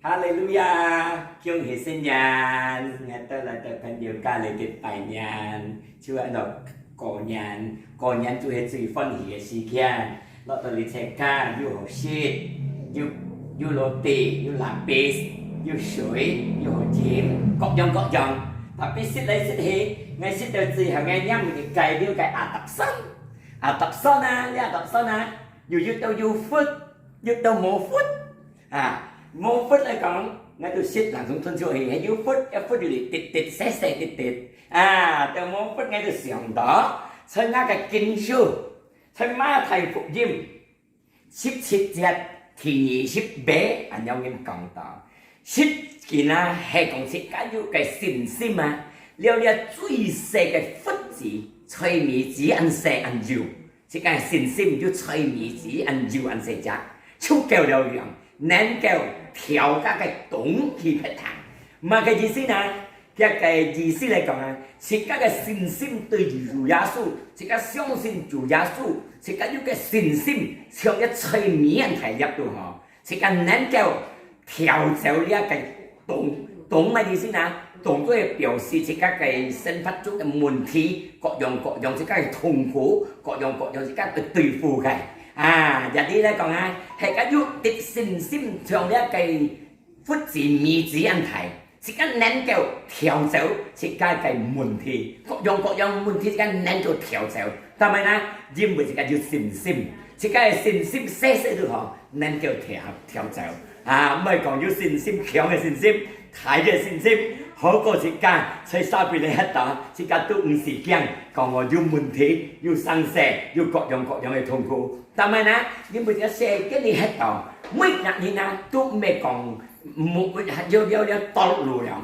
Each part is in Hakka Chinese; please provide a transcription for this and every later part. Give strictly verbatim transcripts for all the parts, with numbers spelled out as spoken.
哈利路亞！恭喜新年！𠊎兜來到朋友家裡个拜年，就係講過年，過年就係最歡喜个時間。落到你自家又好食，又，又roti，又lapis，又水，又好飲，各樣各樣。Tapi食來食去，𠊎食到最後，𠊎仰會个該溜个阿達酸。阿達酸啊，你阿達酸啊，又，又到有food，又到無food。 啊，無food來講，𠊎就食，人總吞出去，還有food，一food就滴滴，細細滴滴。啊，到無food，𠊎就想到，在𠊎个經書，在馬太福音十七節第二十八，恁樣講到，實際啊，係講自家有个信心啊，了了最細个food子，菜米子恁細恁幼。 自家个信心就菜米子恁幼恁細隻，就夠了用，能夠調該个冬去忒糖。麼个意思呢？這个意思來講啊，自家个信心對主耶穌，自家相信主耶穌，自家有个信心，像一菜米恁大粒都好，自家能夠 調走這个冬，冬麼个意思呢？冬就係表示自家个生活中个問題，各樣各樣自家个痛苦，各樣各樣自家个對付个。啊，這裡來講啊，係講有滴信心，像這个food子米子恁大，自家能夠調走自家个問題，各樣各樣問題自家能夠調走。但係呢，因為自家有信心，自家个信心細細都好， 能夠調，調走。啊，毋係講有信心，強个信心，大个信心，好過自家在沙鼻裡歇到，自家都毋使驚，講哦有問題，有生死，有各樣各樣个痛苦。但係呢，因為這世間裡歇到，每日人啊，都毋係講，無，有，有，有道路了。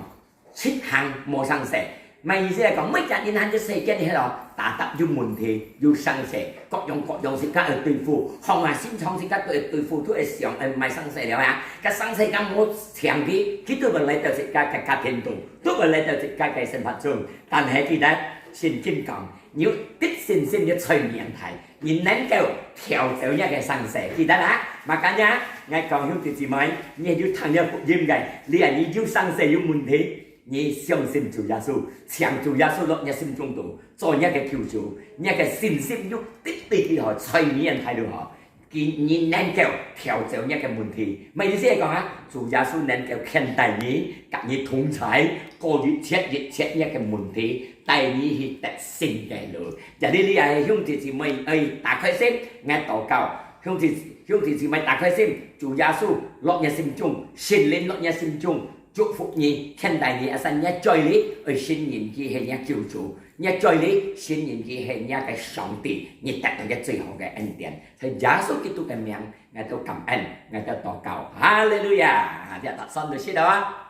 直行無生死。麼个意思來講，每隻人行這世間裡歇到，tetap有問題，有生死，各樣各樣自家愛對付，項項心腸自家都愛對付，都愛想，愛毋係生死了啊。該生死敢無強去，佢都會來到自家个家庭肚，都會來到自家个生活中。但係記得，聖經講，你有滴信心，你个菜米恁大， 你能夠調走若个生死，記得啊？Makanya，𠊎講兄弟姊妹，你有聽這福音个，你啊，你有生死有問題，你相信主耶穌，請主耶穌落若心中肚，做若个救主，若个信心有滴滴滴好，菜米恁大都好，佢，你能夠調走若个問題。麼个意思來講啊？主耶穌能夠牽帶你，佮你同在，過一切一切若个問題，帶你去得勝个路。 Jadi，這裡啊，兄弟姊妹，愛打開心，𠊎禱告。兄弟，兄弟姊妹，打開心，主耶穌落若心中，聖靈落若心中，祝福你，牽帶你，asal若嘴裡愛承認佢係若救主，若嘴裡承認佢係若个上帝，你得到个最好个恩典。在耶穌基督个名，𠊎兜感恩，𠊎兜禱告。哈利路亞！這搭算就識了啊！